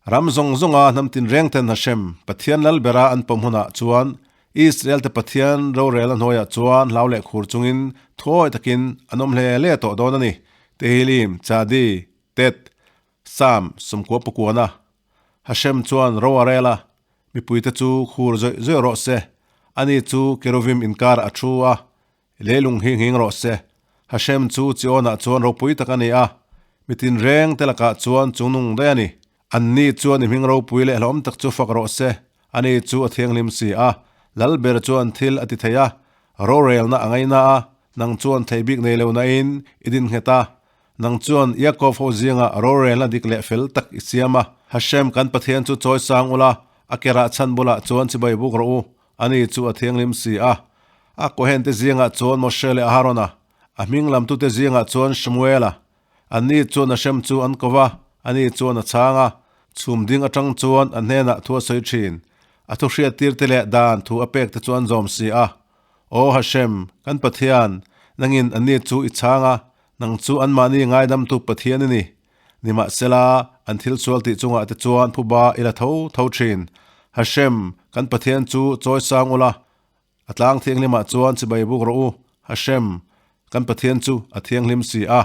Ram zawng zawnga hnam tinreng ten Hashem, Pathian lal bera an pawm hunah chuan Israel te Pathian rorelna hnuaiah chuan hlau leh khur chungin thuawi takin an awm hle hle tawh dawn a ni. Tehillim, Chadi, Tet, Sam, Sumkua Pakuana, Hashem chuan ro a rel a, mipuite chu khur zawih zawih rawh se. Ani chu Keruvim inkar a thu a, Leilung hi nghing rawh se. Hashem chu Chion-ah chuan ropui tak a ni a, mi tinreng te lakah chuan chungnung daih a ni. Anni chuan i hming ropui leh hlawm tak chu fak rawh se, ani chu a thianghlim si a. Lal ber chuan thil a ti thei a, rorelna a ngaina a, nang chuan thei bik nei lo nain i din nghet a. Nang chuan Yaakov ho zingah rorelna dik leh fel tak i siam a. Hashem kan Pathian chu chawi sang ula, a kerah chhan bulah chuan chibai buk rawh u, Ani chu a thianghlim si a. A Kohente zingah chuan Moshe leh Aharona, a hming lamtute zingah chuan Shmuela. Anni chuan Hashem chu an ko va, ani chuan a chhang a. Chhum ding atang chuan a hnenah thu a sawi thin. A thu hriattirte leh dan thu a pekte chu an zawm si a. Aw Hashem, kan Pathian, nangin anni chu i chhang a, nang chu anmahni ngaidamtu Pathian i ni. Nimahsela, an thil sual tih chungah te chuan phuba i la tho tho thin. Hashem, kan Pathian chu chawi sang ula, a tlang thianghlimah chuan chibai buk rawh u. Hashem, kan Pathian chu a thianghlim si a.